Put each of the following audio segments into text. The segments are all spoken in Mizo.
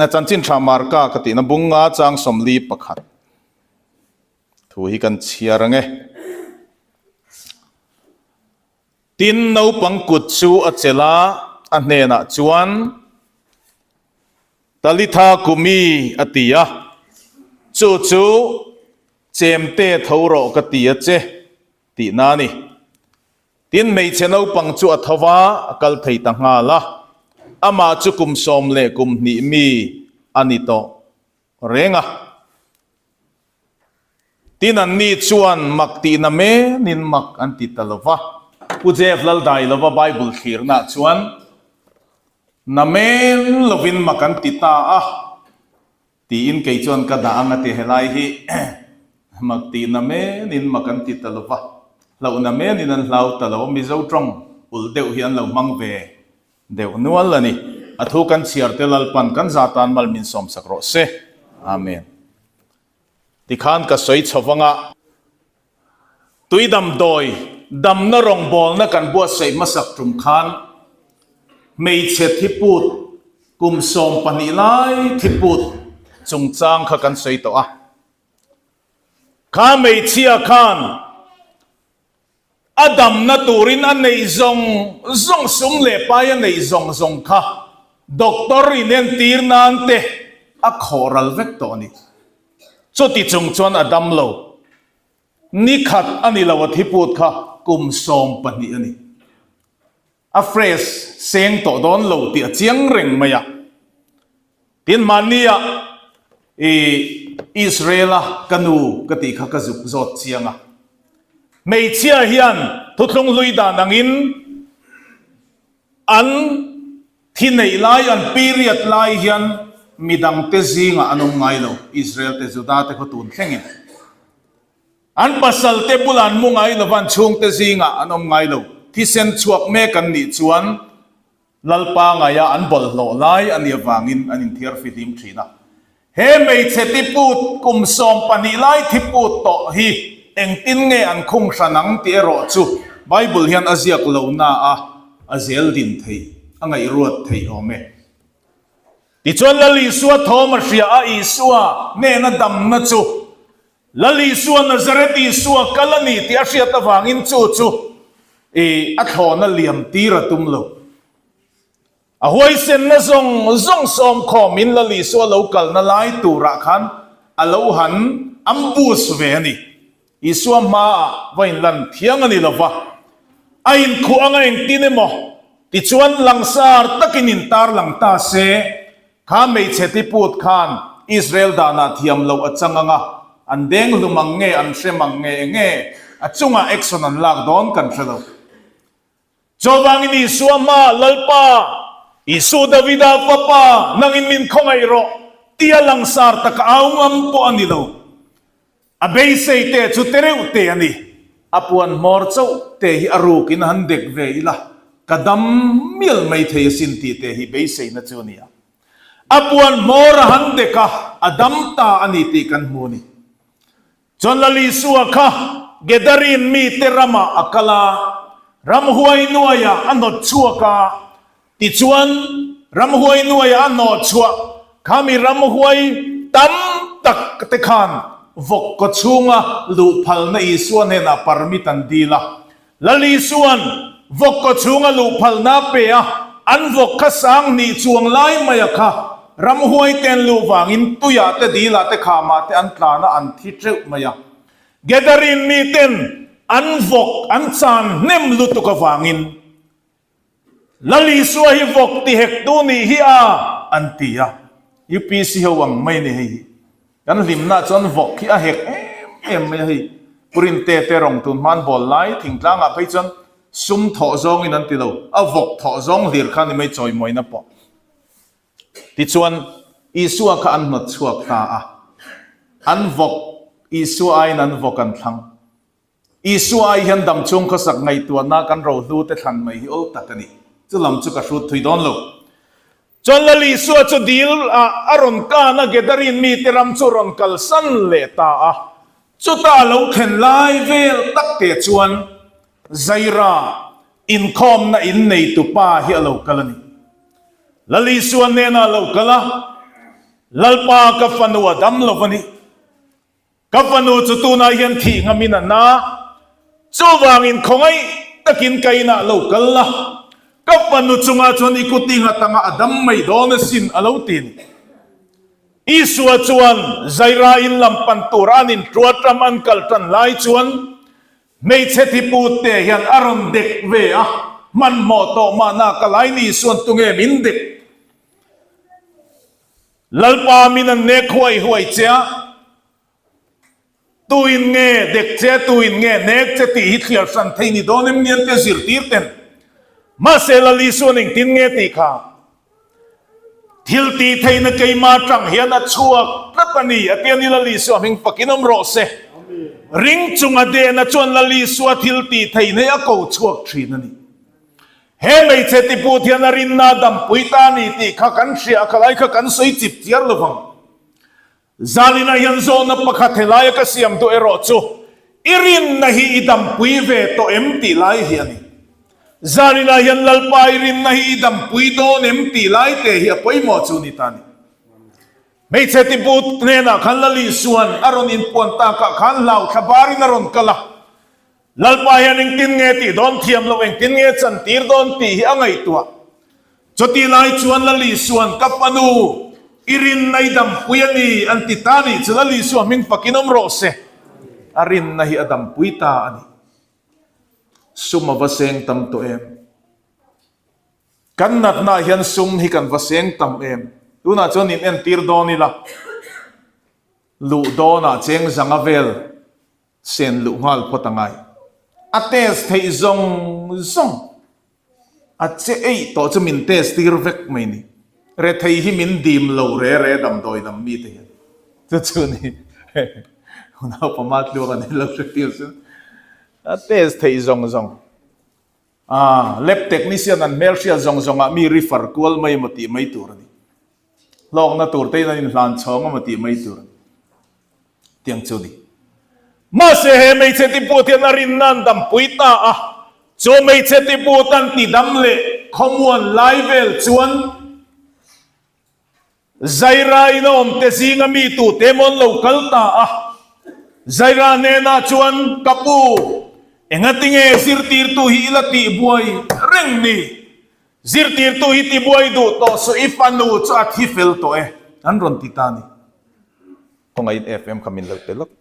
Chanchin Tha Marka ka tihna bunga chang 41 thu hi kan chhiar ang e. Tin, naupang kut chu a chelh a, a hnenah chuan, Talitha kumi a ti a, chu chu chemte tho rawh ka ti a che tihna a ni. Tin, hmeichhe naupang chu a tho va, a kal thei ta nghal a, amah chu kum 12 mi a ni tawh reng a. Tin, anni chuan mak tihna menin mak an ti ta lo va. Pu Jeff Laldailova Bible thlirnaah chuan na men lovin mak an ti ta a tiin kei chuan ka dah ang a ti. Helai hi mak tihna menin mak an ti ta lo va, hlauhna menin an hlau ta lo. Mizo tawng ulh deuh hi an lo hmang ve deuh nual a ni. A thu kan chhiar te Lalpan kan za tan mal min sawmsak rawh se. Amen. Tikhan ka sawi chho vang a, tui damdawi damna rawngbawlna kan buatsaih hmasak tum khan hmeichhe thiput kum 12 lai thiput chungchang kha kan sawi tawh a. Kha hmeichhia khan A damna turin a neih zawng zawng sum leh pai a neih zawng zawng kha doctor inentir nan te a khawh ral vek tawh a ni. Chuti chung chuan a dam lo. Ni khat a ni lo a thiput kha kum 12 a ni. A fresh seng tawh dawn lo tih a chiang reng mai a. Tin mahnia i Israel-a ka nu ka tih kha ka zuk zawt chiang a. Hmeichhia hian thuthlung hlui dan angin an thi neih lai, an period lai hian midangte zingah an awm ngai lo, Israel te, Juda te khaw tun thlengin. An pasal te bulah an mu ngai lo va, an chhungte zingah an awm ngai lo. Thisen chhuak mek an nih chuan Lalpa ngaia an bawlhhlawh lai a nih avangin an inthiar fihlim thin a. He hmeichhe tiput kum 12 lai thiput tawh hi engtin nge an khung hran ang tih erawh chu Bible hian a ziak lo na a, a zel din theih, a ngaihruat theih awm e. Tichuan Lal Isua thawm a hria a, Isua hnena damna chu Lal Isua Nazareth Isua kal a ni tih a hriat avangin chu chu i a thlawhna liam tir a tum lo. A huaisenna zawng zawng sawmkhawmin Lal Isua lo kalna lai turah khan a lo han ambush ve a ni. Isua hmaah va inlan thiang a ni lo va, a inkhuh anga engtin emaw tichuan langsar takin intarlang ta se, Kha hmeichhe tiput khan Israel danah thiam loh a chang ang a, an deng hlum ang nge, an hrem ang nge, eng nge a chungah action an lak dawn kan hre lo. Chuvangin Isua hma, Lalpa, Isu Davida fapa, nangin min khawngaih rawh, tia langsar taka au ngam pawh a ni lo. A beisei te chu te reuh te a ni. A puan hmawr chauh te hi a rukin han dek ve ila, ka dam mial mai thei asin tih te hi beiseina chu a ni a. A puan hmawr a han dek a, a dam ta a ni tih kan hmu a ni. Chuan Lal Isua kha Gedarin mite ramah a kal a, ramhuai nuaiah a hnawt chhuak a, Tichuan, ramhuai nuaia a hnawh chhuah khami ramhuai tam tak te khan vawk kaw chhunga luh phalna Isua hnenah permit an dil a. Lal Isua'n vawk kaw chhunga luh phalna a pe a, an vawk kha sang hnih chuang lai maia kha ramhuai te an luh vangin tuiah te dilah te khamah te an tlan a, an thi teuh mai a. Gathering miten an vawk an chan hnem lutuk avangin Lal Isua hi vawk ti hek tu nih hi a, an ti a. UPC ho ang mai a ni hei hi. Kan hlimna chuan vawk hi a hek em em mai a hei. Pu Rinte te rawng tun hman bawl lai thingtlangah phei chuan sum thawh zawngin an ti lo, a vawk thawh zawng hlir kha ni mai chawimawina pawh. Tichuan Isua kha an hnawt chhuak ta a, an vawk Isua aiin an vawk an thlang. Isua ai hian dam chhung khawsak ngaihtuahna kan rohlu te thlan mai hi awl tak a ni. Chu lam chu ka hrut thui dawn lo. Chuan Lal Isua chu dil ah a rawn kan a, Gedarin mite ram chu rawn kalsan leh ta a. Chuta a lo thlen lai vel tak te chuan Zaira inkhawmna in neitupa hi a lo kal a ni. Lal Isua hnenah a lo kal a. Lalpa ka fanu a dam lo a ni. Ka fanu chu tunah hian thih ngamin a na. Chuvangin khawngaih takin ka inah lo kal la, ka fanu chungah chuan i kut i nghat anga a dam mai dawn asin a lo ti a ni. Isua chuan Zaira in lam pan tura an intuat ram an kal tan lai chuan hmeichhe thiput te hian a rawn dek ve a, hmanhmawh tawh mahna ka lai ni Isua'n tunge min dek? Lalpa min an nek huai huai che a, tuin nge dek che, tuin nge nek che tih hi thliar hran thei ni dawn em nian te zirtir ten. Mahse Lal Isua'n engtin nge tih kha thil tih theihna keimah atang hian a chhuak tlat a ni a ti a ni Lal Isua hming fakin awm rawh se. Ring chunga dehna chuan Lal Isua thil tih theihna hi a ko chhuak thin a ni. He hmeichhe tiput hian a rinna a dampui ta a ni tih kha kan hria a, khalai kha kan sawi chip chiar lo vang. Zaninah hian zawhna pakhat helaia ka siam duh erawh chu i rinna hi i dampui ve tawh em tih lai hi a ni. Zaninah hian Lalpa i rinna hi i dampui dawn em tih lai te hi a pawimawh chu ni ta a ni. Hmeichhe tiput hnenah khan Lal Isua'n a rawn inpuan takah khan hlau thla barin a rawn kal a. Lalpa hian engtin nge tih dawn thiam loh, engtin nge chantir dawn tih hi a ngaihtuah. Chutih lai chuan Lal Isua'n ka fanu, i rinna i dampui a ni, an ti ta nih chu Lal Isua hming fakin awm rawh se. A rinna hi a dampui ta a ni. Sum a va seng tam tawh em? Kan natna ah hian sum hi kan va seng tam em? Tunah chuan in entir dawn ila, luh dawnah cheng zanga vel Sen luh nghal phawt a ngai. A test theih zawng zawng a che eih tawh chu min test tir vek mai ni. Rethei hi min dim lo re re damdawi lam mi te hian. Chu chu ni naupama tluak an lo hre tir chu a test theih zawng zawng a lab technician an hmelhriat zawng zawng ah mi refer kual mai emaw tih mai tur a ni. Hlawkna tur te in an inhlan chhawng emaw tih mai tur a ni. Tiang chu ni. Mahse he hmeichhe tiput hian a rinna an dampui ta a, chu hmeichhe tiput an tidam leh khawmuan lai vel chuan Zaira in a awm te zinga mi tute emaw an lo kal ta a. Zaira hnenah chuan, Ka pu, engatinge zirtirtu hi i la tihbuai reng ni? Zirtirtu hi tibuai duh tawh suh, i fanu chu a thi fel tawh e, an rawn ti ta a ni. Kawngaihin FM kha min lo pe lawk.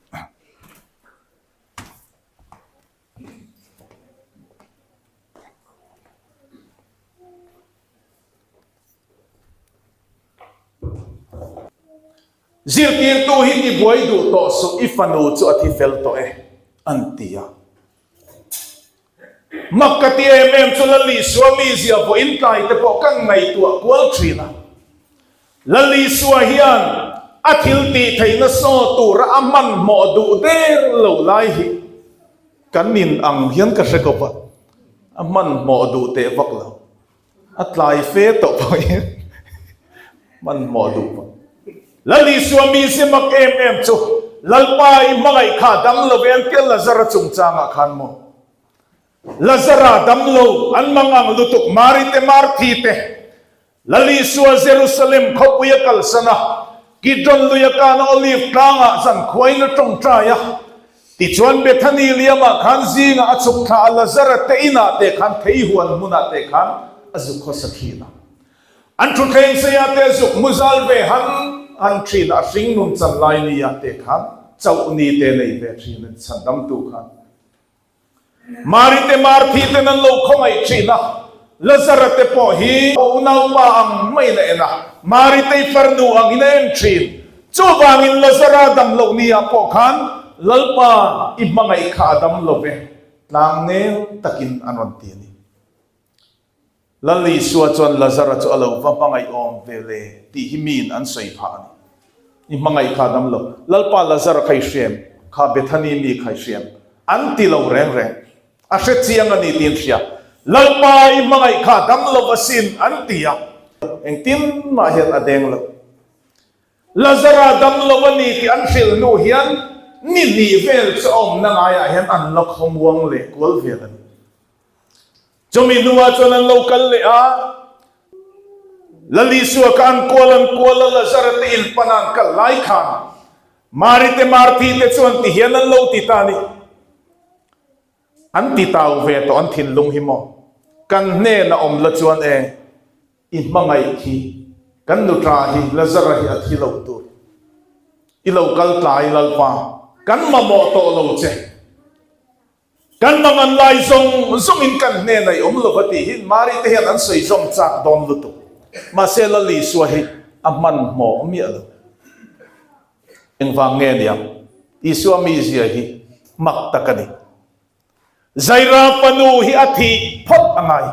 Zirtirtu hi tibuai duh tawh suh, i fanu chu a thi fel tawh e, an ti a. Mak ka ti em em chu Lal Isua mizia vawiin tlai te pawh kan ngaihtuah kual thin a. Lal Isua hian a thil tih theihna saw tura a hmanhmawh duh der lo lai hi kan in ang hian ka hre kawp a, a hmanhmawh duh teh vak lo. A tlai fe tawh pawhin hmanhmawh duh vang. Lal Isua mizia mak em em chu Lalpa i hmangaih kha dam lo ve an tia Lazara chungchangah khan maw? Lazara dam lo an mangang lutuk Mari te Marthi te Lal Isua Jerusalem khawpui a kalsan a Kidron lui a kana Olive tlangah zankhuain a tawngtai a Tichuan Bethany liamah khan zingah a chhuk thla a, Lazara te inah te khan thei huan hmunah te khan a zuk khawsa thin a. An thutthleng seiah te a zuk mu zal ve han han thin a, a hring nun chan lai niah te khan chauh ni te nei ve thin a ni chhandamtu khan. Mari te Marthi ten an lo khawngaih thin a, Lazara te pawh hi a unaupa ang maiin a en a, Mari tei farnu angin a en thin. Chuvangin Lazara dam loh ni ah pawh khan Lalpa i hmangaih kha a dam lo ve, tlangnel takin an rawn ti a ni. Lal Isua chuan Lazara chu a lo va hmangaih awm ve le tih hi miin an sawi phah a ni. I hmangaih kha dam lo. Lalpa Lazara kha i hriam, kha Bethany mi kha i hriam. An ti lo reng reng. A hre chiang a ni tiin hria. Lalpa i hmangaih kha dam lo asin an ti a. Engtin mah hian a deng lo. Lazara dam lo a ni tih an hrilh hnu hian ni hnih vel chu a awmna ngaiah hian an la khawmuang leh kual vel a ni. Chumi hnuah chuan an lo kal leh a. Lal Isua kha an kual an kual a, Lazara te in pana an kal lai khan Mari te Marthi te chuan ti hian an lo ti ta a ni. An ti tau ve tawh an thinlung hi maw? Kan hnena awm la chuan e, i hmangaih hi kan nuṭa hi Lazara hi a thi lo tur. I lo kal tlai Lalpa, kan mamawh tawh lo che. Kan mangan lai zawng zawngin kan hnena i awm lo va tih hi Mari te hian an sawi zawm chak dawn lutuk. Mahse Lal Isua hi a hmanhmawh miah lo. Engvang nge niang? Isua mizia hi mak tak a ni. Zaira fanu hi a thih phawt a ngai.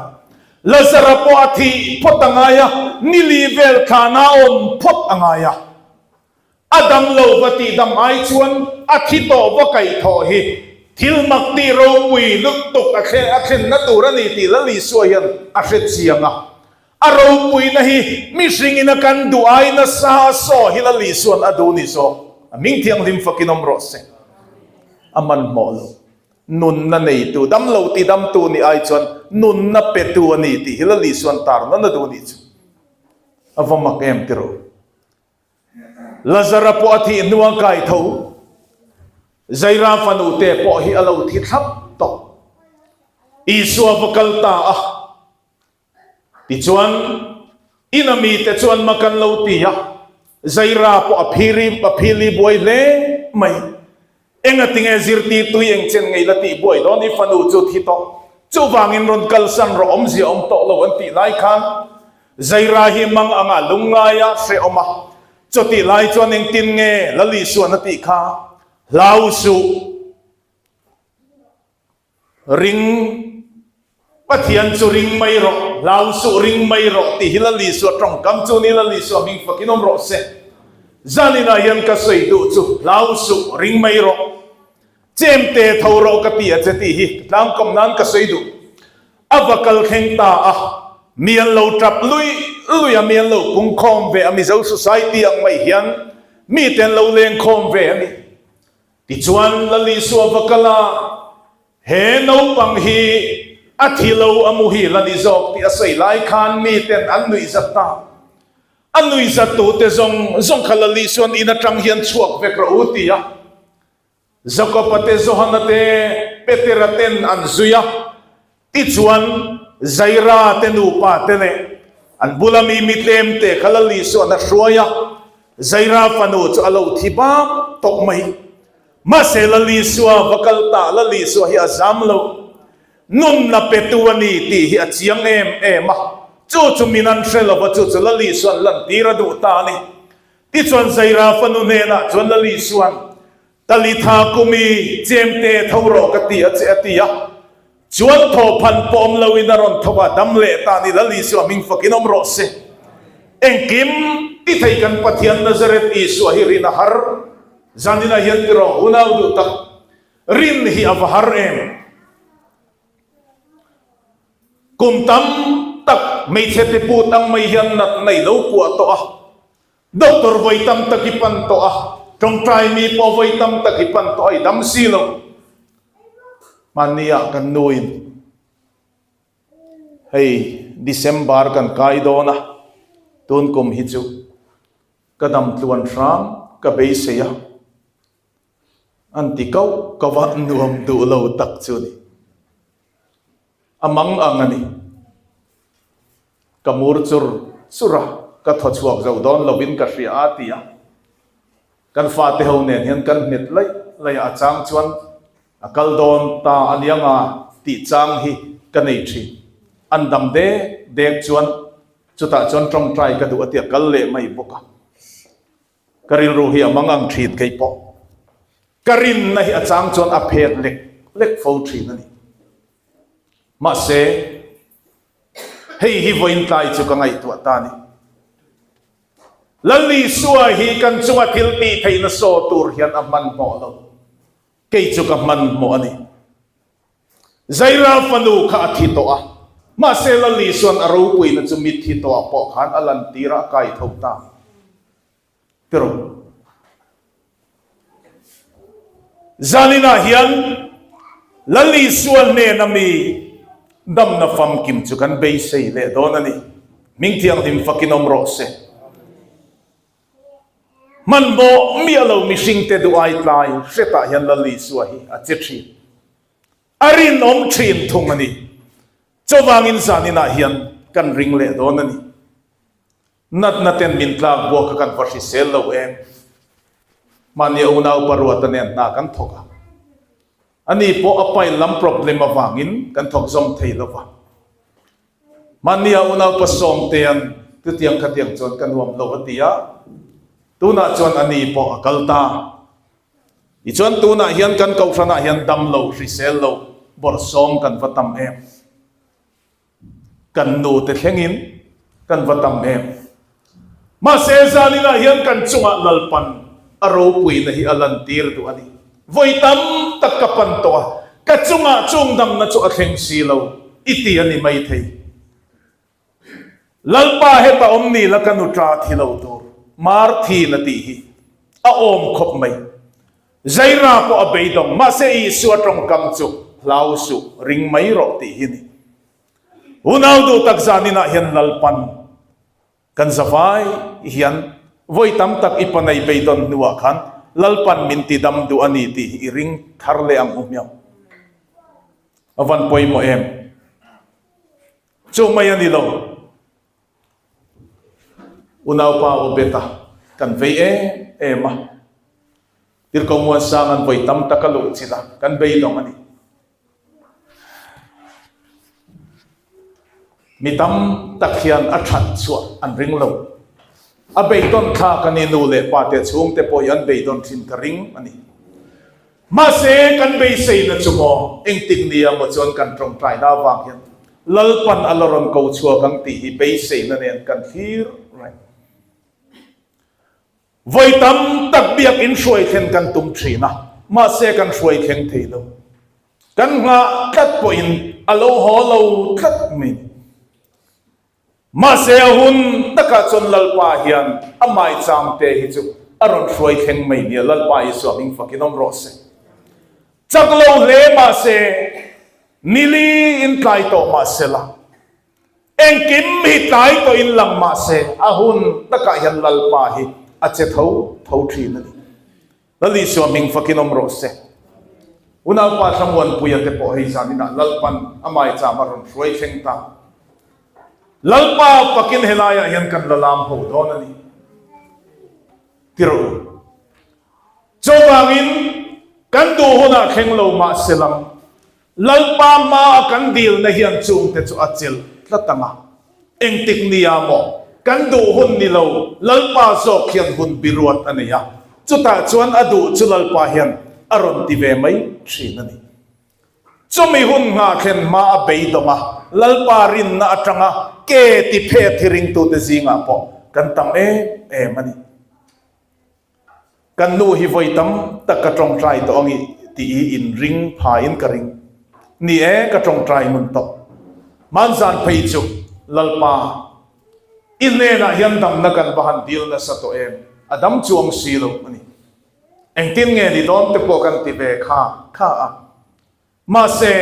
Lazara pawh a thih phawt a ngai a, nili vel thlana a awm phawt a ngai a. A dam lo va tih dam ai chuan a thi tawh va kaih thawh hi thil mak tih ropui lutuk a thlen a thlenna tur a ni tih Lal Isua hian a hre chiang a. A ropuina hi mihringin a kan duh ai nasa a saw hi Lal Isua'n a duh ni zawk. A hming thianghlim fakin awm rawh se. A hmanhmawh lo. Nunna neitu, dam lo ti damtu nih ai chuan nunna petu a ni tih hi Lal Isua'n tarlan a duh nih chu. A va mak em ti rawh. Lazara pawh a thih hnuah kai tho. Zaira fanu te pawh hi a lo thi thlap tawh. Isua va kal ta a. Tichuan, ina mite chuan mak an lo ti a. Zaira pawh a phiri a phili buai hle mai. Engatinge zirtirtui eng chen ngei la tih buai dawn i fanu chu thi tawh. Chuvangin rawn kalsan rawh awmzia awm tawh lo an tih lai khan Zaira hi mang anga lungngaia hrehawm a. Chutih lai chuan engtin nge Lal Isuan a tih kha hlau suh. Ring Pathian chu ring mai rawh, hlau suh ring mai rawh tih hi Lal Isua tawngkam chu ni Lal Isua hming fakin awm rawh se. Zaninah hian ka sawi duh chu hlau suh ring mai rawh, chemte tho rawh ka ti a che tih hi tlangkawm nan ka sawi duh. A va kal thleng ta a, mi an lo tap lui lui a, mi an lo pungkhawm ve a, Mizo Society ang mai hian mite an lo lengkhawm ve a ni. Tichuan, Lal Isua va kal a, he naupang hi a thi lo a muhil a ni zawk tih a sawi lai khan miten an nuihzat ta. A nuihzattute zawng zawng kha Lal Isua'n in atang hian chhuak vek rawh u ti a, Jakob-a te, Johana te, Petera ten an zui a. Tichuan, Zaira te nupa te leh an bula mi mitlem te kha Lal Isua'n a hruai a, Zaira fanu chu a lo thi bak tawh mai. Mahse, Lal Isua va kal ta, Lal Isua hi a zam lo. Nunna petu a ni tih hi a chiang em em a, chu chu min an hre lo va, chu chu Lal Isua'n lantir a duh ta a ni. Tichuan, Zaira fanu hnenah chuan Lal Isua'n, Talitha kumi chemte tho rawh ka ti a che a ti a, chuan thaw phan pawh awm loin a rawn tho a, dam leh ta ni Lal Isua hming fakin awm rawh se. Engkim ti thei kan Pathian Nazareth Isua hi rin a har zaninah hian ti rawh unau duh tak, rin hi a va har em? Kum tam tak hmeichhe ti put ang mai hian natna i lo kuah tawh a, Doctor vawi tam tak i pan tawh a, tawngtai mi pawh vawi tam tak i pan tawh a, i dam si lo. Hmanni ah kan nuin hei December kan kai dawn a, tun kum hi chu ka dam tluan hram ka beisei a, an ti kauh kauh a, nuam duh lo tak chu ni. A mang ang a ni. Ka mur chur chur a, ka thaw chhuak zo dawn lovin ka hria a ti a. Kan fate ho nen hian kan hmet laih laih a, a chang chuan a kal dawn ta a nia nga tih chang hi ka nei thin. An dam dek dek chuan chutah chuan tawngtai ka duh a ti a, kal leh mai bawk a. Ka rilru hi a mang ang thin kei pawh. Ka rinna hi a chang chuan a phet lek lek fo thin a ni. Mahse, hei hi vawiin tlai chu ka ngaihtuah ta a ni. Lal Isua hi kan chunga thil tih theihna saw tur hian a hmanhmawh lo. Kei chu ka hmanhmawh a ni. Zaira fanu kha a thi tawh a, mahse Lal Isua'n a ropuina chu mitthi tawhah pawh khan a lantir a, a kai tho ta. Tiraw? Zaninah hian Lal Isua hnena mi damna famkim chu kan beisei leh dawn a ni. Hming thianghlim fakin awm rawh se. Hmanhmawh miah lo mihringte duh ai tlai hretah hian Lal Isua hi a che thin. A rinawm thin thung a ni. Chuvangin zaninah hian kan ring leh dawn a ni. Natna ten min tlak buak kha kan va hrisel lo em? Mahni unau paruata nen hna kan thawk a. Ani pawh a pail lam problem avangin kan thawk zawm thei lo va. Mahni a unau pasawmtean chutiang khatiang chuan ka nuam lo a ti a, tunah chuan ani pawh a kal ta. Tichuan tunah hian kan kohhranah hian dam lo, hrisel lo, bawrhsawm kan va tam em? Kan nu te thlengin kan va tam em. Mahse zaninah hian kan chungah Lalpan a ropuina hi a lantir duh a ni. Vawi tam tak ka pan tawh a, ka chungah chungdamna chu a thleng si lo i ti a ni maithei. Lalpa heta awm ni la ka nu ta thi lo tur Marthin a tih hi a awm khawp mai. Zaira pawh a beidawng, mahse Isua tawngkam chu hlau suh, ring mai rawh tih hi a ni. Unau duh tak zaninah hian Lalpan kan zavai hian vawi tam tak i panei beidawn hnuah khan Lalpan min tidam duh a ni tih hi i ring thar leh ang u hmiang. A van pawimawh em? Chu mai a ni lo. Unaupa Obeta kan vei em em a, Tirhkoh Muansang an vawi tam tak a luh chilh a, kan beidawng a ni. Mi tam tak hian a that chhuah an ring lo. A beidawn thlak a ni, nu leh pa te chhungte pawh hi an beidawn thin ka ring a ni. Mahse, kan beiseina chu maw, engtik ni ang maw chuan kan tawngtaina avang hian Lalpan a la rawn ko chhuak ang tih hi beiseina nen kan thlir reng. Vawi tam tak biakin hruai thlen kan tum thin a, mahse kan hruai thleng thei lo. Kan nghah tlat pawhin a lo haw lo tlat mai. Mahse a hun takah chuan Lalpa hian a maicham te hi chu a rawn hruai thleng mai nia, Lalpa Isua hming fakin awm rawh se. Chak lo hle mahse nili in tlai tawh mahse la, engkim hi tlai tawh in lang mahse a hun takah hian Lalpa hi a che tho tho thin a ni. Lal Isua hming fakin awm rawh se. Unaupa Thlamuanpuia te pawh hei zaninah Lalpan a maicham a rawn hruai thleng ta. Lalpa fakin helaiah hian kan la lam ho dawn a ni. Ti rawh u. Chuvangin kan duh hunah thleng lo mah se lam Lalpa hmaa kan dilna hian chungte chu a chelh tlat ang a, engtik nia maw kan duh hun ni lo Lalpa zawk hian hun biruat a nei a, chutah chuan a duh chu Lalpa hian a rawn ti ve mai thin a ni. Chumi hun nghah thlen hma a beidawng a, Lalpa rinna atanga ke ti phet hi ringtute zingah pawh kan tam em em a ni. Kan nu hi vawi tam tak ka tawngtai tawh ang i tih hi inring phaiin ka ring. Ni e, ka tawngtai ngun tawh. Hmanzan phei chu Lalpa, i hnenah hian damna kan va han dil nasa tawh em? A dam chuang si lo a ni. Engtin nge ni dawn te pawh kan ti ve kha kha a. Mahse.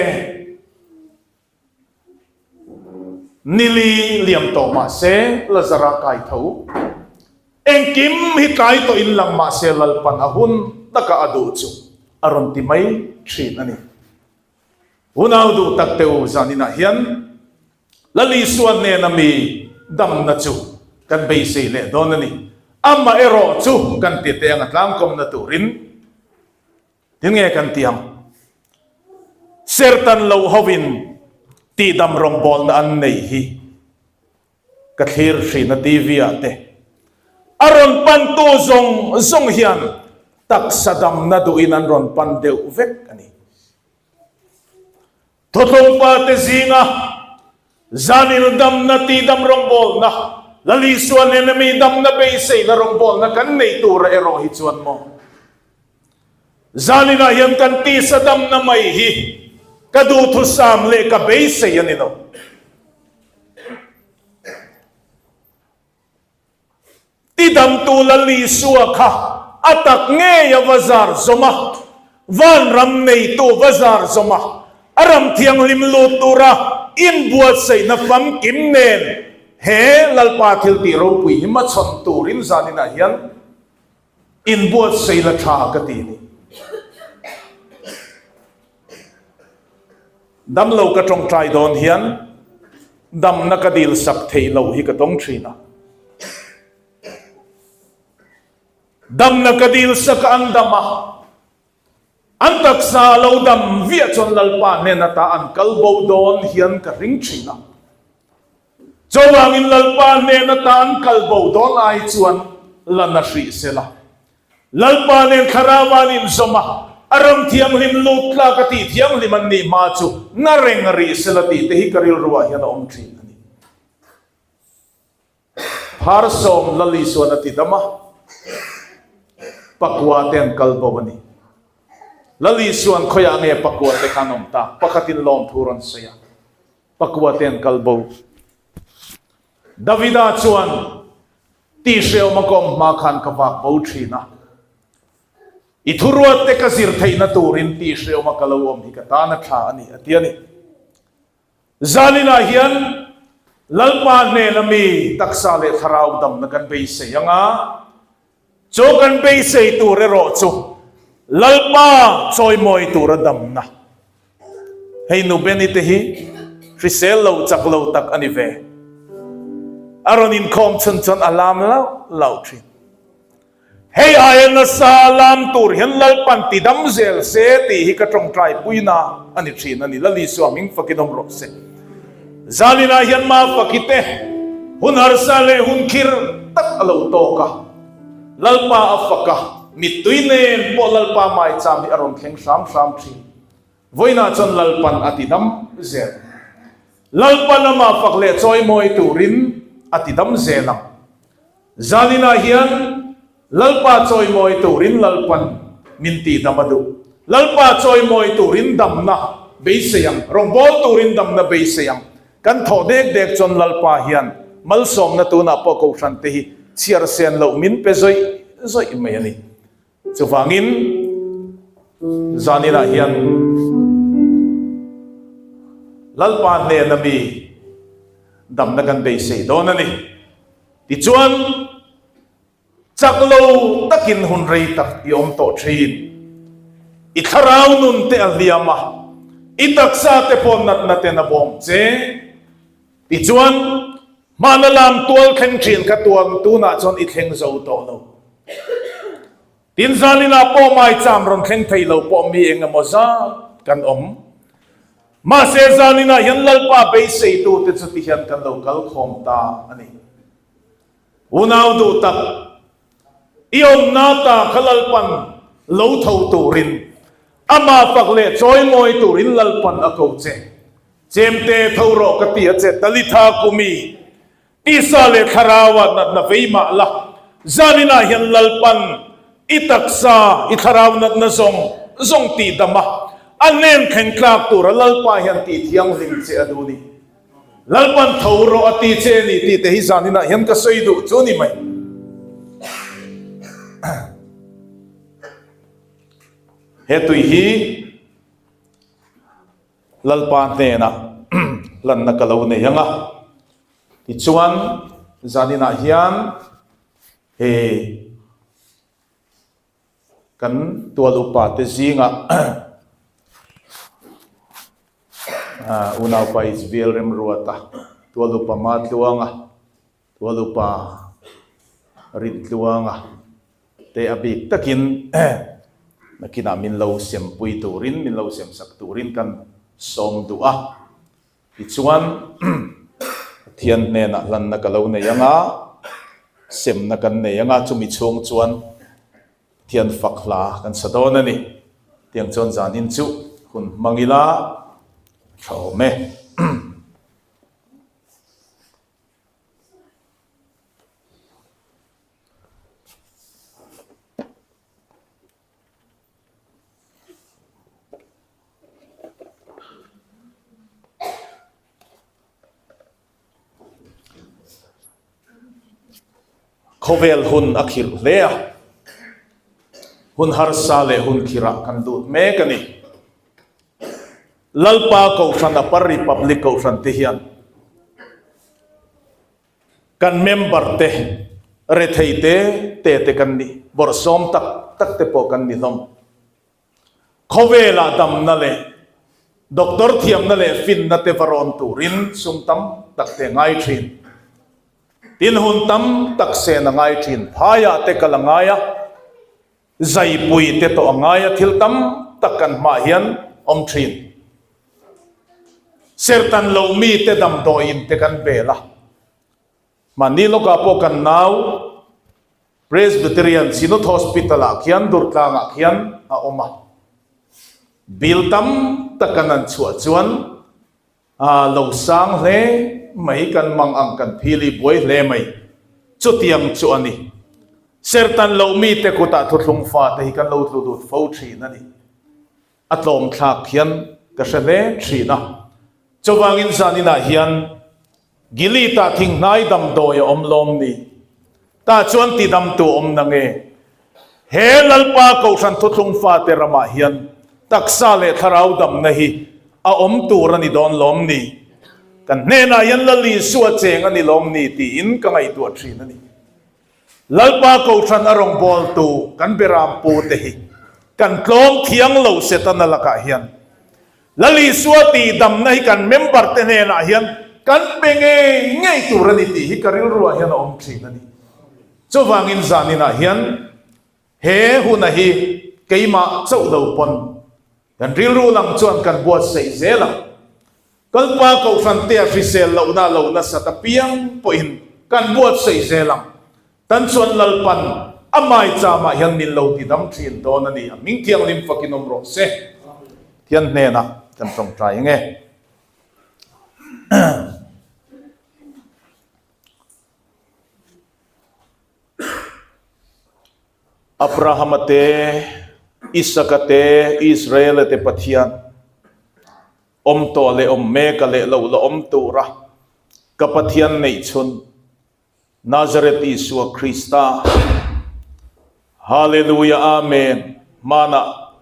Nili liam tawh mah se, Lazara kai tho. Engkim hi tlai tawh in lang mah se Lalpan a hun taka a duh chu a rawn ti mai thin a ni. Unau duh tak te u zaninah hian Lal Isua hnena mi damna chu kan beisei leh dawn a ni. Amah erawh chu kan ti teh ang a tlangkawmna turin. Tin nge kan ti ang? Sertan lo hovin tihdam rawngbawlna an nei hi ka thlir hrin a TV ah te. A rawn pantu zawng zawng hian taksa damna duhin an rawn pan deuh vek a ni. Thawthlawng pate zinga zanil damna tihdam rawngbawlna, Lal Isua nena mi damna beiseina rawngbawlna kan nei tura erawh hi chuan maw? Zaninah hian kan tisa damna mai hi ka duhthusam leh ka beisei a ni lo. Tidamtu Lal Isua kha a tak ngei a va zar zawm a, vanram neitu va zar zawm a, a ram thianghlim lut tura inbuatsaihna famkim nen. He Lalpa thiltih ropui hi hmachhawn turin zaninah hian inbuatsaih la tha ka ti a ni. Damlo ka tawngtai dawn hian damna ka dilsak theih loh hi ka tawng thin a. Damna ka dilsak a an dam a. An taksa a lo dam viah chuan Lalpa hnen ata an kal bo dawn hian ka ring thin a. Chuvangin Lalpa hnen ata an kal bo dawn ai chuan la na hrih se la. Lalpa nen thlarau an inzawm a, a ram thianghlim lut tlak a tih thianghlim an nih hma chu na reng rih se la tih te hi ka rilruah hian a awm thin a ni. Pharsawm Lali chuan a ti dam a, Pakua te an kal bo a ni. Lali chuan khawiah nge Pakua te khan awm ta? Pakhatin lawmthu rawn sawi a, Pakua te an kal bo. Davida chuan, Tihhrehawm a ka awm hma khan ka vak bo thin a, i thuruat te ka zir theihna turin tihhrehawm a ka lo awm hi ka tan a tha a ni, a ti a ni. Zaninah hian Lalpa hnena mi taksa leh thlarau damna kan beisei ang a, chu kan beisei tur erawh chu Lalpa chawimawi tura damna. Hei nu Benny te hi hrisel lo chak lo tak a ni ve. A rawn inkhawm chhun chuan a lam lauh lauh thin. Hei aia nasa lam tur hian Lalpan ti dam zel se tih hi ka tawngtai puina a ni thin a ni. Lal Isua hming fakin awm rawh se. Zaninah hian Mafaki te hun harsa leh hun khir tak a lo tawk a, Lalpa a fak a, mittui nen pawh Lalpa maicham hi a rawn thleng hram hram thin. Vawiinah chuan Lalpan a ti dam zel. Lalpan amah fak leh chawimawi turin a ti dam zel ang. Zaninah hian Lalpa chawimawi turin Lalpan min tih dam a duh. Lalpa chawimawi turin damna beisei ang, rawngbâwl turin damna beisei ang. Kan thawh dek dek chuan Lalpa hian malsawmna tunah pawh kohhrante hi chhiar sen loh min pe zawih zawih mai a ni. Chuvangin zaninah hian Lalpa hnena mi damna kan beisei dawn a ni. Tichuan, chak lo takin hun rei tak i awm tawh thin. I thlarau nun te a hliam a, i taksa te pawh natna ten a bawm che. Tichuan, hmana lam tual thleng thin kha tuan tunah chuan i thleng zo tawh lo. Tin, zaninah pawh maicham rawn thleng thei lo pawh mi eng emaw zat kan awm. Mahse, zaninah hian Lalpa beiseitute chu ti hian kan lo kal khawm ta a ni. Unau duh tak, i awmna ta kha Lalpan lo tho turin, amah fak leh chawimawi turin Lalpan a ko che. Chemte tho rawh ka ti a che, Talitha kumi, tisa leh thlarauah natna vei mah la, zaninah hian Lalpan i taksa, i thlarau natna zawng zawng tih dam a, a hnen thleng tlak tura Lalpa hian tih thianghlim che a duh ni. Lalpan tho rawh a ti che ni tih te hi zaninah hian ka sawi duh chu ni mai. He tui hi. Lalpa hnenah hlanna ka lo nei ang a, tichuan zaninah hian hei kan tual upa te zingah unaupa Isviel Remruata, tual upa Matluanga, Tualupa Rintluanga te a bik takin nakinah min lo sempui turin, min lo semsak turin kan sawm duh a. Tichuan Pathian hnenah hlanna ka lo nei ang a, semna kan nei ang a, chumi chhung chuan Pathian fak hla kan sa dawn a ni. Tiang chuan zanin chu hun hmang ila tha awm e. Khawvel hun a khirh hle a, hun harsa leh hun khirah kan lut mek a ni. Lalpa Kohhran Upper Republic Kohhran te hian. Kan member te rethei te te te kan ni, bawrhsawm tak tak te pawh kan ni hlawm. Khawvelah damna leh doctor thiamna leh finna te va rawn turin sum tam tak te ngai thin. Tin hun tam tak sen a ngai thin. Phaiah te kal a ngai a, zaipui te tawh a ngai a, thil tam tak kan hmah hian awm thin. Sertan lo mite damdawiin te kan bel a. Mahni lawkah pawh kan nau Presbyterian Synod Hospital ah khian Durtlang ah khian a awm a. Bill tam tak kan han chhuah chuan a lo sang hle mai, kan mang ang kan phili buai hle mai. Chutiang chu a ni. Sertan loh mite kutah thuthlung fate hi kan lo tlu lut fo thin a ni. A tlawm thlak hian ka hre hle thin a. Chuvangin zaninah hian Gilead-ah thinghnai damdawi a awm lawm ni? Tah chuan tidamtu awm na nge? He Lalpa Kohhran thuthlung fate ramah hian taksa leh thlarau damna hi a awm tur a ni dawn lawm ni? Kan hnenah hian Lal Isua cheng a ni lawm ni tiin ka ngaihtuah thin a ni. Lalpa Kohhran a rawngbawltu kan Beram pute hi kan tlawm thiang lo Setana lakah hian Lal Isua tih damna hi kan member te hnenah hian kan pe ngei ngei tur a ni tih hi ka rilruah hian a awm thin a ni. Chuvangin zaninah hian he huna hi keimah chauh lo pawn kan rilru lang chuan kan buatsaih zel ang. Kalpa Kohhran tea hrisel lohna lo nasat apiang pawhin kan buatsaih zel ang. Tan chuan Lalpan a maicham ah hian min lo ti dam thin dawn a ni. A hming thianghlim fakin awm rawh se. Thian hnenah kan tawngtai ang e. Abrahama te, Isaka te, Israela te Pathian, awm tawh leh awm mek a leh lo la awm tura ka Pathian neihchhun, Nazareth Isua Krista Hallelujah Amen Hmanah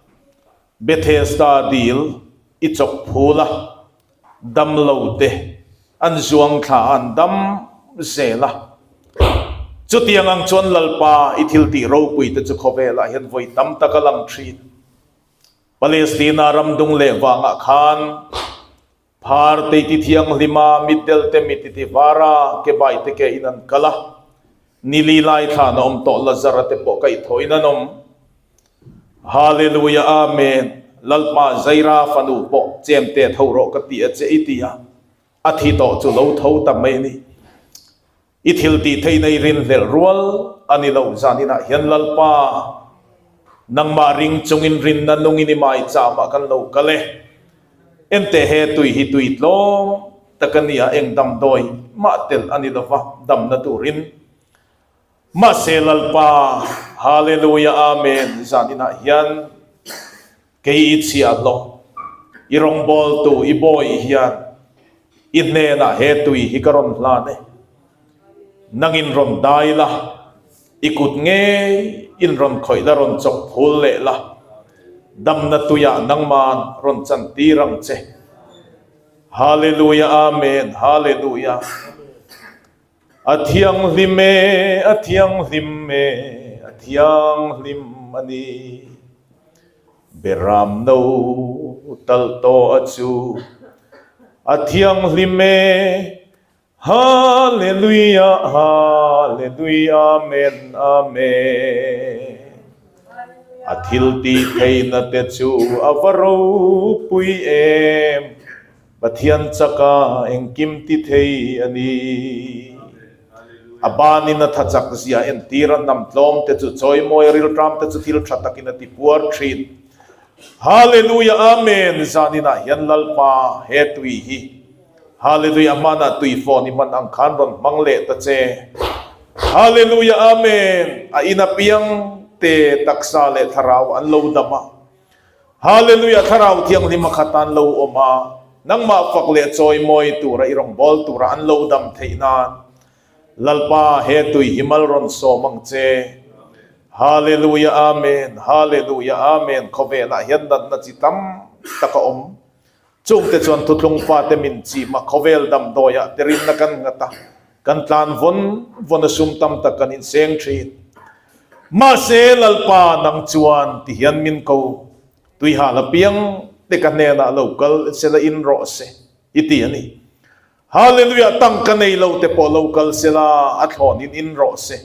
Bethesda dil i chawk phul a, damlo te an zuang thla a an dam zel a. Chutiang ang chuan Lalpa i thil tih ropui te chu khawvelah hian vawi tam tak a lang thin. Palestina ramdung leh vangah khan Phar te ti thianghlim a, mitdel te mit ti ti var a, ke bai te ke in an kal a. Ni li lai thlan a awm tawh Lazara te pawh kaih thawh in an awm. Hallelujah Amen Lalpa Zaira fanu pawh chem te tho rawh ka ti a che i ti a, a thi tawh chu lo tho ta mai a ni. I thil tih theihna i rinhlelh rual a ni lo. Zaninah hian Lalpa, nangmah ring chungin rinna nungin i maicham ah kan lo kal e. Enteh he tui hi tui tlawm tak a ni a, eng damdawi mah telh a ni lova, damna turin. Mahse Lalpa, Hallelujah Amen, zaninah hian Kei i chhiahhlawh, i rawngbawltu, i bawi hian i hnenah he tui hi ka rawn hlan e. Nangin rawn dai la, i kut ngei in rawn khawih la, rawn chawk phul leh la, damna tuiah nangman rawn chantir ang che. Hallelujah Amen Hallelujah. A thianghlim e, a thianghlim e, a thianghlim a ni. Beram no tal tawh a chu, a thianghlim e, Hallelujah, Hallelujah, Amen, Amen. A thil tih theihna te chu a va ropui em. Pathian chaka engkim ti thei a ni. A banin a tha chak zia entir a, hnam tlawm te chu chawimawi a, rilṭam te chu thil ṭha takin a ti puar ṭhin. Hallelujah Amen Zaninah hian Lalpa he tui hi Hallelujah hmanah tui phone i hman ang khan rawn hmang leh ta che. Hallelujah Amen A in apiang te taksa leh thlarau an lo dam a. Hallelujah Thlarau Thianghlim a khat an lo awm a, nangmah fak leh chawimawi tura i rawngbâwl tura an lo dam theih nan Lalpa he tui hi mal rawn sawm ang che. Hallelujah Amen Hallelujah Amen Khawvelah hian natna chi tam tak a awm. Chungte chuan thuthlung fate min chim a, khawvel damdawiah te rinna kan nghat a. Kan tlan vawn vawn a sum tam tak kan inseng thin. Mahse Lalpa nang chuan ti hian min ko, Tuihal apiang te ka hnenah lo kal sela in rawh se i ti a ni. Hallelujah tangka nei lo te pawh lo kal sela a thlawn in in rawh se.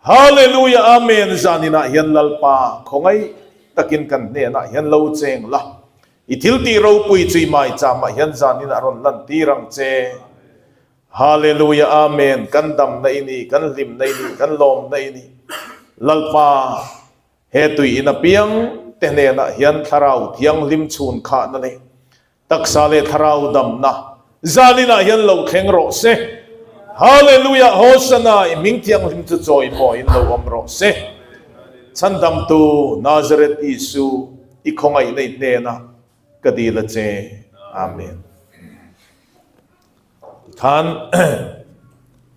Hallelujah Amen zaninah hian Lalpa khawngaih takin kan hnenah hian lo cheng la. I thil tih ropui chu i maicham ah hian zaninah rawn lan tir ang che. Hallelujah Amen kan damna i ni kan hlimna i ni kan lawmna i ni Lalpa he tui in apiang te hnenah hian thlarau thianghlim chhun khahna leh Taksa leh thlarau damna zaninah hian lo thleng rawh se. Hallelujah Hosanna i hming thianghlim chu chawi mawiin lo awm rawh se. Chhandamtu Nazareth Isu i khawngaihna i hnenah ka dil a che. Amen. Tikhan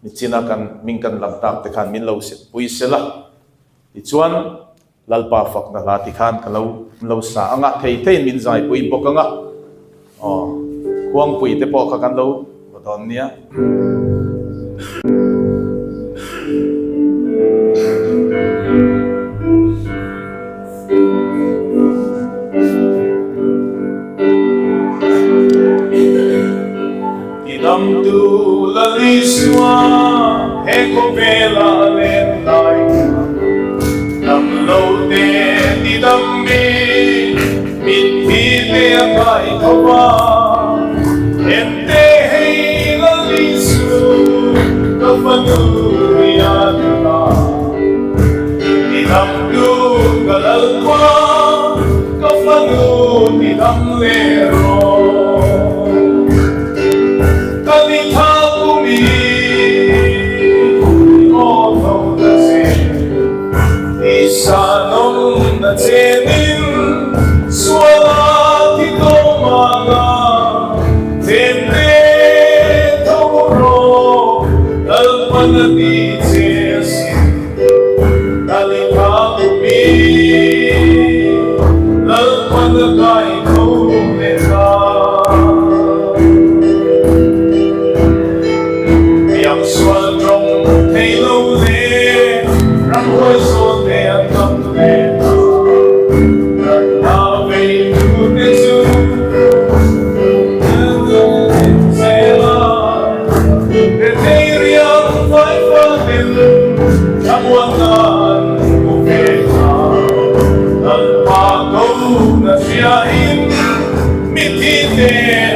nichina kan hming kan lam tak te khan min lo pui sela. Tichuan Lalpa fakna hla ti khan ka lo lo sa ang a, thei theiin min zaipui bawk ang a, aw khuangpui te pawh kha kan lo va dawn nia. Tidamtu Lal Isua he khawvela len lai kha Dam lo te tidam mi, mitthi te a kai tho a, Ente hei Lal Isu ka fanu hi a ti ta. Tidam tu ka Lalpa ka fanu tidam leh rawh. Ka ni tha kumi aw tho ta che, Tisa nawm na chenin sual a thi tawh mahna, Themte tho rawh Lalpan a ti che asin. Ka ni tha kumi Lalpan a kai tho leh ta. Piangsual tawng thei lo leh ramhuai zawn te an tam leh ta. Natna veitu te chu zel a, rethei riang fai fatin thlamuanna an hmu ve ta. Lalpa ko na hriain Mitthi te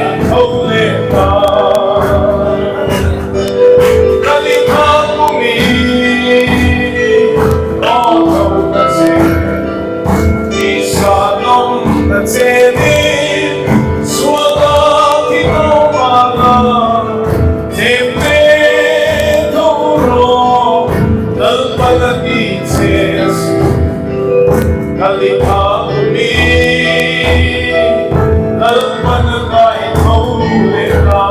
an tho leh ta. Ka ni tha kumi aw tho ta che. Tisa nawm ta che ni sual a thi tawh mahna them te tho rawh Lalpan a ti che a si. Ka ni tha kumi Lalpan a kai tho leh ta.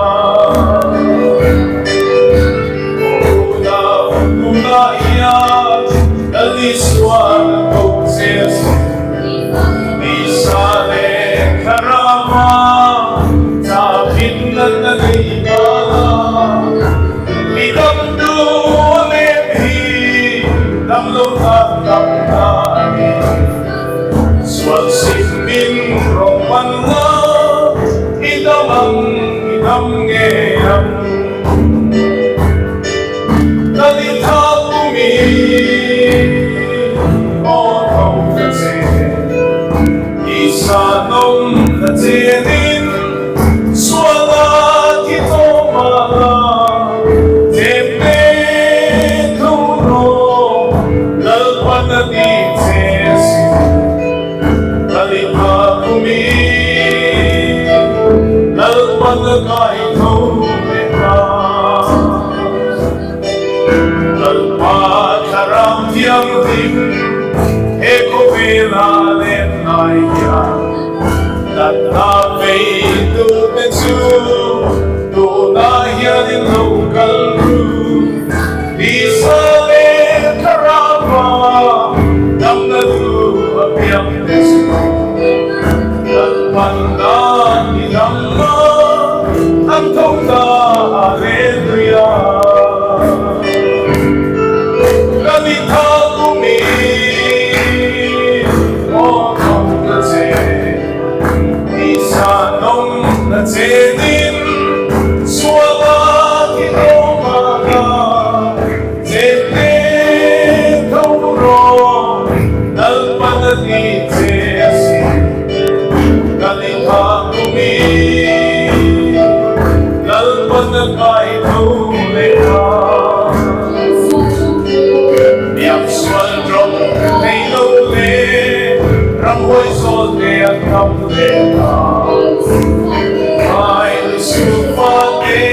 Aw unau tunah hian Lal Isuan a ko che a si. Tisa leh Thlarama chahpin natna nei bala mi damtu a lem hi damlo tan dam ta a ni. Sual sim min rawn pan la, i dam ang, i dam ngei ang. Lalitha pumi aw tho ta che, Tisa nawm na chenin sual a thi tawh mahla, Themte tho rawh Lalpan a ti che asin. Lalitha pumi Lalpan a kai tho leh ta. Lalpa Thlarau Thianghlim he khawvela len lai hian natna veitu te chu tunah hian in lo kal ru. Tisa leh Thlarauva damna duh apiang te chu Lalpan dan i damna an tho ta. Hallelujah. Lalpan a kai tho leh a. Biaksual ṭawng thei lo leh ramhuai zawl te an tam leh ta. Ngai lusuh fate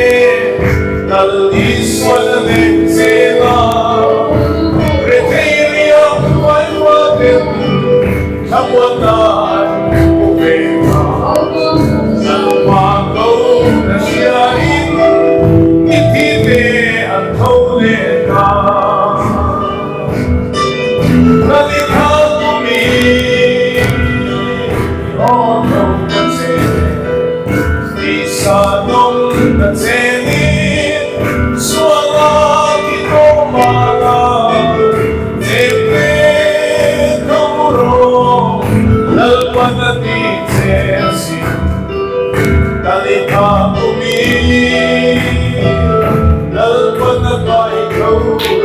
Lal Isuan a nek zel a. Rethei riak huai huaten thlamuanna an hmu ve ta. Lalpa ko na hriain mitthi te an tho leh ta. Lalitha tumi aw tho ta che, tisa nung ta chenin suala thi tawh mahla zep te tho rawh Lalpan a ti che asin. Talitha kumi Lalpan a kai tho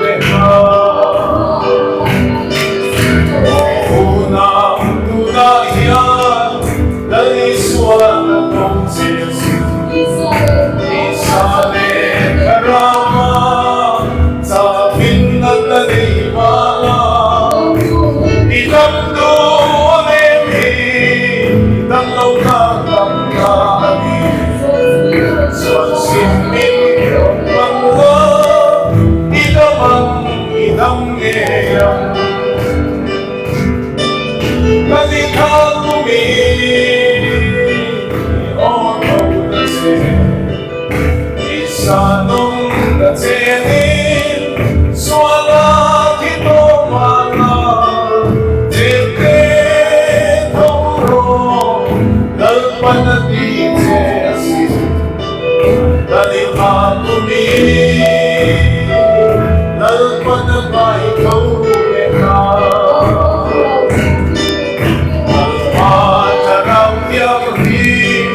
leh a. Unau tunah hian Lal Isuan a tawng che asin. Tisa leh Thlarama chapin natna nei mala i dam duh a lem hi dam lo na tam ta a ni. Chuan sim min man la i dam ang i dam ngei ang. Ka ni kha tumi aw tho ta che. Tisa nung ta chenin suala thi tawh mahna chete tho rawh Lalpan a ti che asin Talitha tumi Lalpan a kai tho leh ta Lalpa thlarau thianghlim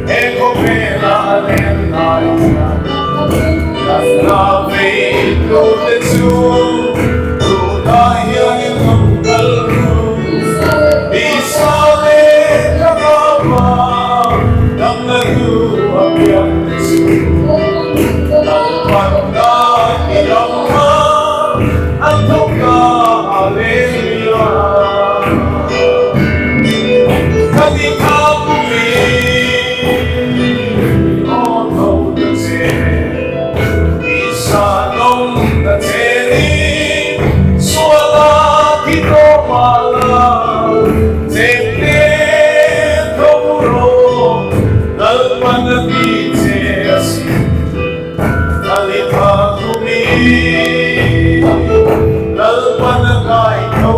he khawvela a len lai hian Natna vei tute chu tunah hian in lo kal ru. Tisa leh thlarau damna du a piang te chu Lalpanna i ram a an thawk a Hallelujah. Ka ni kha pumi aw tho ta che tisa nawm ta che ni suala thi tawh mahla chep te tho rawh Lalpan a ti che asin Talitha kumi Lalpan a kai tho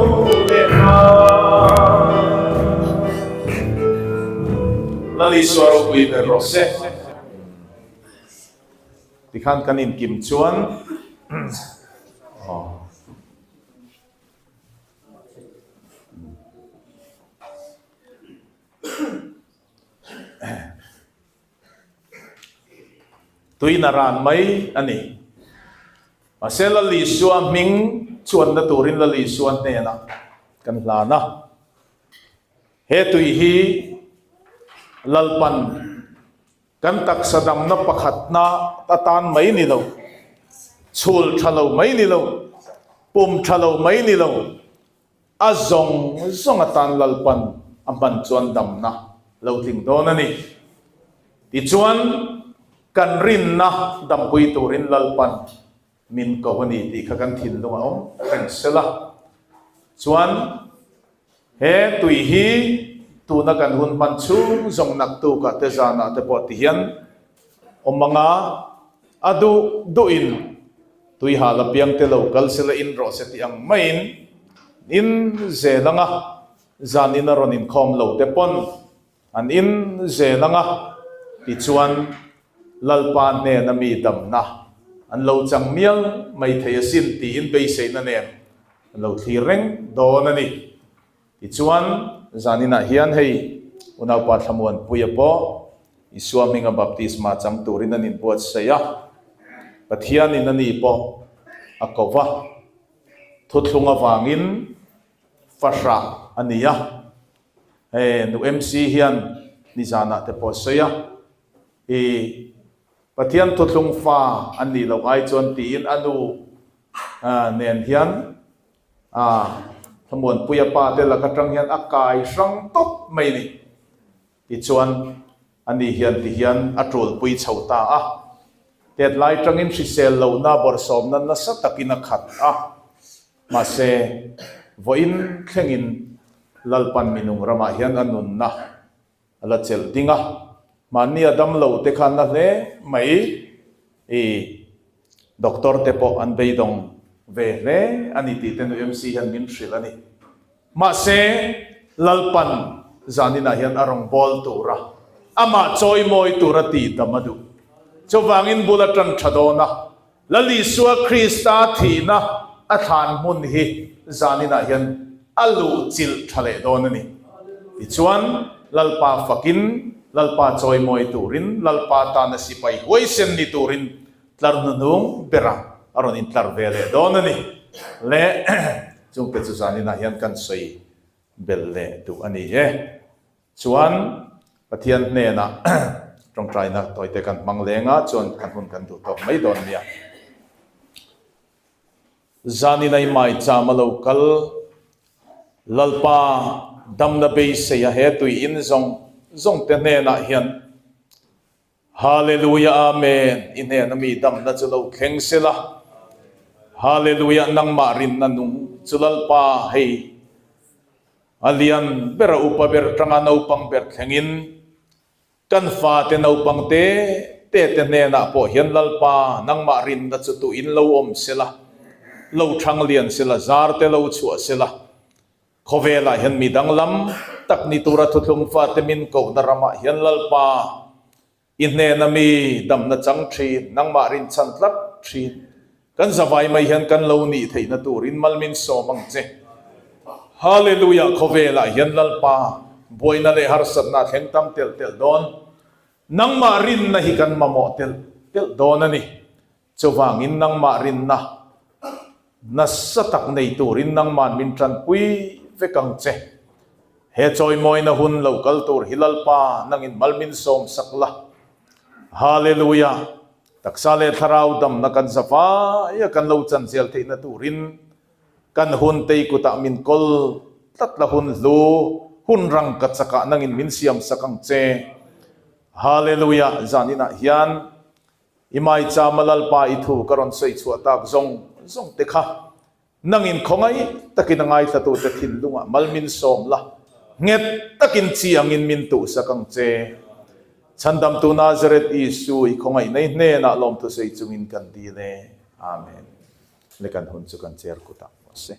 leh a. Lal Isua ropui ber rawh se. Tikhan kan inkim chuan aw. Tuina ran mai a ni. Mahse Lal Isua hming chuanna turin Lal Isua hnenah kan hlan a. He tui hi Lalpan kan taksa damna pakhatna atan mai ni lo, chhul tha lo mai ni lo, pum tha lo mai ni lo, A zawng zawng atan Lalpan a hman chuan damna lo tling dawn a ni. Tichuan, kan rinna dampui turin Lalpan min ko a ni tih kha kan thinlung a awm reng se la. Chuan, he tui hi tuna kan hun hman chhung zawng naktukah te zanah te pawh ti hian awm anga a duh duhin tui hal apiang te lo kal sela in rawh se tih ang maiin in zel anga zan in a rawn inkhawm lo te pawn an in zel anga tichuan Lalpa hnena mi damna an lo chang mial mai thei asin tiin beiseina nen an lo thlir reng dawn a ni. Tichuan, zaninah hian hei Unaupa Thlamuanpuia pawh Isua hminga baptisma chang turin an inbuatsaih a, Pathianin ani pawh a ko va, thuthlung avangin fahrah a ni a, hei nu MC hian nizanah te pawh a sawi a, i. Pathian thuthlung fa an nih loh ai chuan tiin a nu nen hian Thlamuanpuia pa te lak atang hian a kai hrang tawp mai a ni. Tichuan ani hian tihian a tulpui chho ta a. Tet lai tangin hrisel lohna bawrhsawmna nasa takin a khat a. Mahse, vawiin thlengin Lalpan minung ramah hian a nunna A la chelh ding a, mahni a dam lo te khan na hle mai i doctor te pawh an beidawng ve hle a ni tih te nu MC hian min hrilh a ni. Mahse, Lalpan zaninah hian a rawn bawl tur a, amah chawimawi tur a tih dam a duh. Chuvangin bul a tan tha dawn a, Lal Isua Krista thihna a thlan hmun hi zaninah hian a luh chilh tha leh dawn a ni. Tichuan, Lalpa fakin, Lalpa chawimawi turin, Lalpa tana sipai huaisen ni turin tlar hnuhnung bera a rawn intlar ve leh dawn a ni. Le chungte chu zaninah hian kan sawi belh leh duh a ni e. Chuan Pathian hnenah tawngtaina tawite kan hmang leng a, chuan kan hun kan duh tawk mai dawn nia. Zaninai maicham a lo kal, Lalpa damna beisei a he tui in zawng zawng te hnenah hian Hallelujah Amen i hnena mi damna chu lo thleng sela Hallelujah nangmah rinna nung chu Lalpa hei A lian ber a upa ber tanga naupang ber thlengin kan fate naupang te te te hnenah pawh hian Lalpa nangmah rinna chu tuin lo awm sela, lo thang lian sela, zar te lo chhuah sela, khawvelah hian mi danglam tak ni tura thuthlung fate min kohna ramah hian Lalpa I hnena mi damna chang thin, nangmah rinchhan tlat thin. Kan zavai mai hian kan lo nih theihna turin mal min sawm ang che. Hallelujah Khawvelah hian Lalpa buaina leh harsatna a thleng tam telh telh dawn. Nangmah rinna hi kan mamawh telh telh dawn a ni. Chuvangin nangmah rinna nasa tak nei turin nangman min tanpui vek ang che. He chawimawina hun lo kal tur hi Lalpa nangin mal min sawm sak la. Hallelujah! Taksa leh thlarau damna kan za vaia kan lo chan zel theihna turin kan hun tei kutah min kawl tlat la hun hlu hun rang ka chakah nangin min siam sak ang che. Hallelujah! Zaninah hian I maichama Lalpa i thu ka rawn sawi chhuah tak zawng zawng te kha nangin khawngaih takin a ngaithlatute thinlungah mal min sawm la, nghet takin chi angin min tuhsak ang che. Chhandamtu Nazareth Isu i khawngaih nei hnenah lawmthu sawi chungin kan dil e. Amen. Le kan hun chu kan chair kutah pawh a si.